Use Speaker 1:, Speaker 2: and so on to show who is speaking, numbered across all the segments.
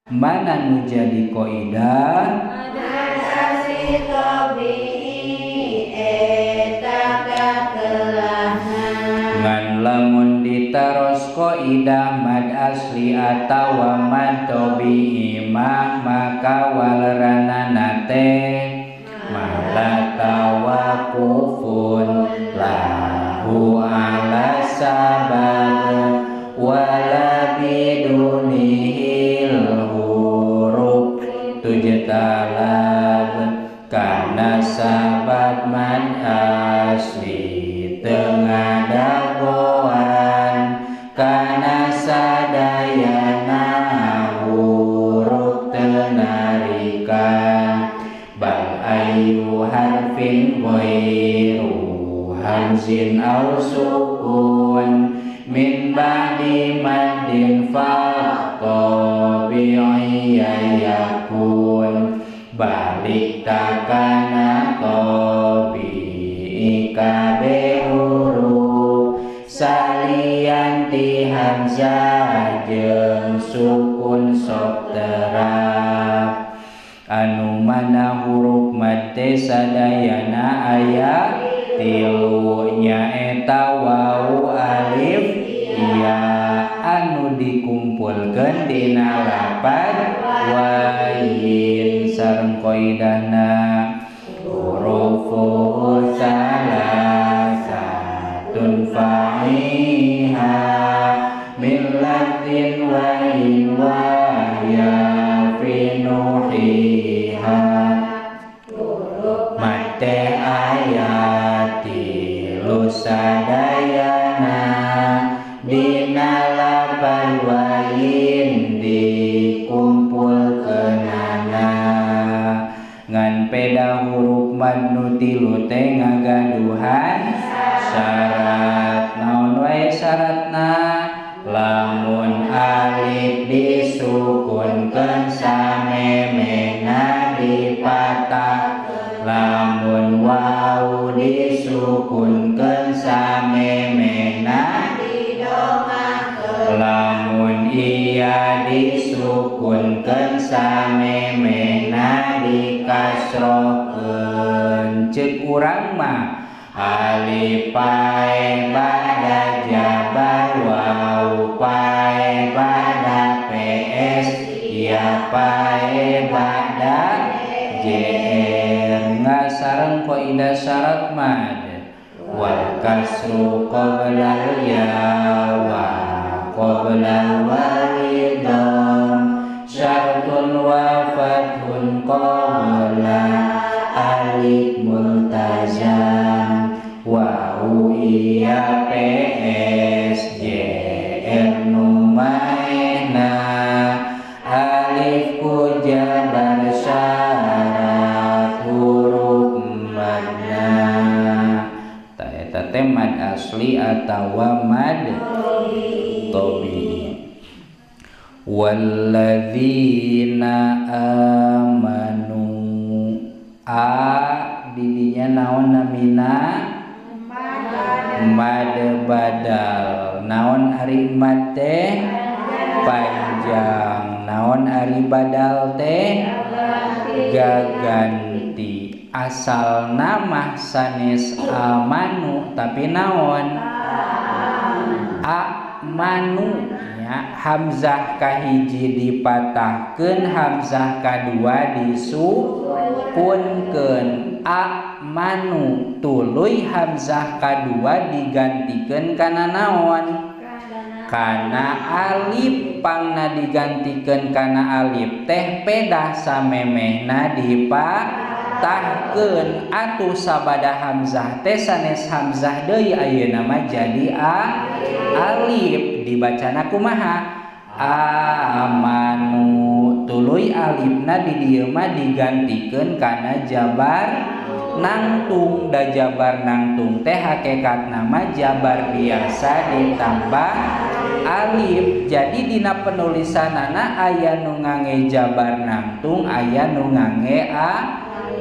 Speaker 1: Mana nu jadi kaidah?
Speaker 2: Asli tabi'i eta katelahna.
Speaker 1: Ngan lamun ditaros kaidah mad asli atawa mad tabi'i mah maka waleranana teh mala tawaqufun lahu ala sabab wala bidunihil huruf tujtalab kana sabab mad asli tengah dagoan kana sadayana huruf tenarikan bal ayu harfin ghairu hamzin aw sukun min ba'di maddin fa tabi'iyya yakun balik takana tabi'i kabeh huruf salian ti hamzah jeung sukun sok terap anu mana huruf mad teh sadayana aya tilu nyaeta wawu alif ya anu dikumpulkeun dina lapad wayin sareng kaidahna hurufu salasatun fa'iha min ladin wa in wa ya fi nuhiha mad teh aya tilu sadayana dina lapad wayin dikumpulkeunana ngan peda huruf mad nu tilu teh ngagaduhan syarat naon wae syaratna lamun alif disukunkeun samemehna dipatah lamun wawu disukunkeun samemehna lamun iya disukunkeun samemehna dikasrohkeun ceuk urang mah alif pae bada jabar wawu pae bada ps iya pae bada jr ngasareng kaidah syarat mad wal kasru qoblal ya wa qoblal walidam syartun wa fathun qabla alif multazam wa iya ps jr numaena alif ku jabar syarat huruf madna ta eta teh mad asli atawa mad tabi'i. Walladzina amanu a didinya naon namina mad badal naon ari mad teh panjang naon ari badal teh gaganti asal nama sanes amanu tapi naon amanu nya hamzah kahiji dipatahkeun hamzah kadua disukunkeun amanu tuluy hamzah kadua digantikeun kana naon kana alif pangna digantikeun kana alif teh pedah samemehna dipatahkeun atuh sabada hamzah teh sanes hamzah deui ayeuna mah jadi a alif dibacana kumaha amanu tuluy alifna di dieu mah digantikeun kana jabar nangtung da jabar nangtung teh hakikatna mah jabar biasa ditambah alif. Jadi dina penulisanana aya nu ngange jabar nangtung aya nu ngange a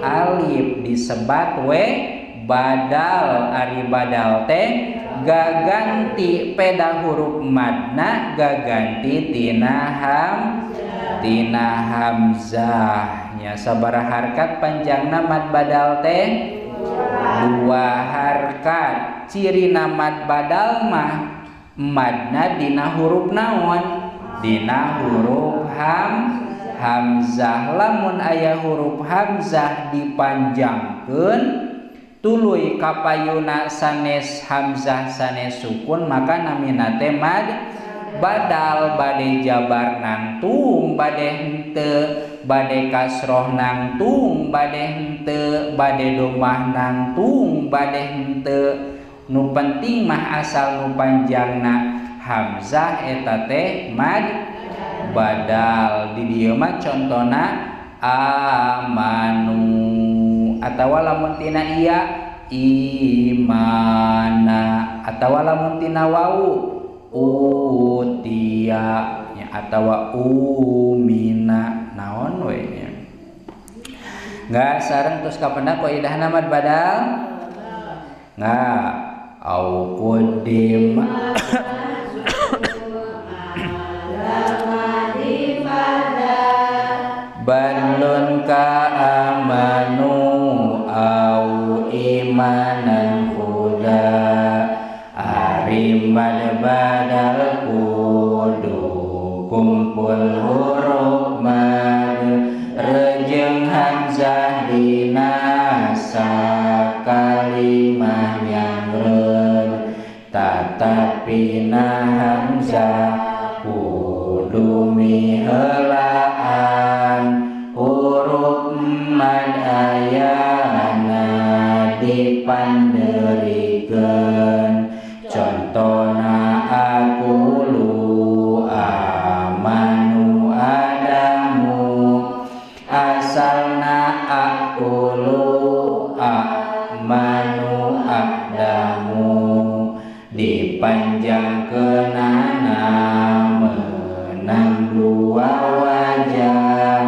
Speaker 1: alif disebat we badal ari badal teh gaganti peda huruf madna gaganti tina hamzah. Tina hamzah. Nya sabaraha harkat panjangna mad badal teh? 2 harkat. Cirina mad badal mah madna dina huruf naon? Dina huruf hamzah. Lamun aya huruf hamzah dipanjangkeun tuluy kapayuna sanes hamzah sanes sukun maka namina teh mad badal. Bade jabar nangtung bade henteu, bade kasroh nangtung bade henteu, bade domah nangtung bade henteu. Nu penting mah asal nu panjangna hamzah eta teh mad badal. Di dieu mah contona amanu atawa lamun tina iya imana atawa lamun tina wau utia nya atawa umina naon we nya. Nggak sareng terus kapendak kaidahna mad badal? Nggak. Au qadim balun ka amanu au imanan huda ari mad badal kudu kumpul huruf mad rejeng hamzah dina sakalimah nyangreun tatapina hamzah kudu miheulaan huruf mad ayana dipanderikeun contona aqulu amanu adamu asalna aqulu amanu adamu dipanjangkeunana menang dua wajah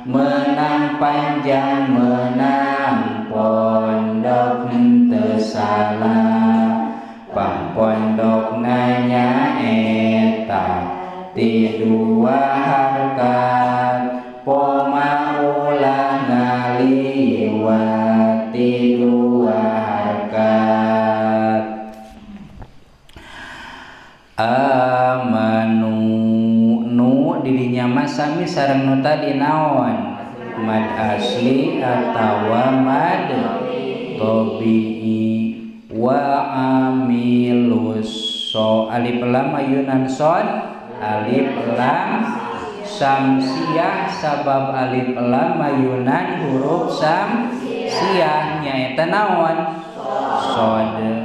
Speaker 1: menang panjang menang pondok henteu salah pangpondok nanya eta ti dua harkat poma ulah ngaliwat ti dua harkat. Amanu nu didinya mah sami sareng nu tadi naon? Mad asli atawa mad tabi'i. Wa amilus so alif lam ayunan sod alif lam samsiah sabab alif lam ayunan huruf samsiah nyaeta naon? Sod.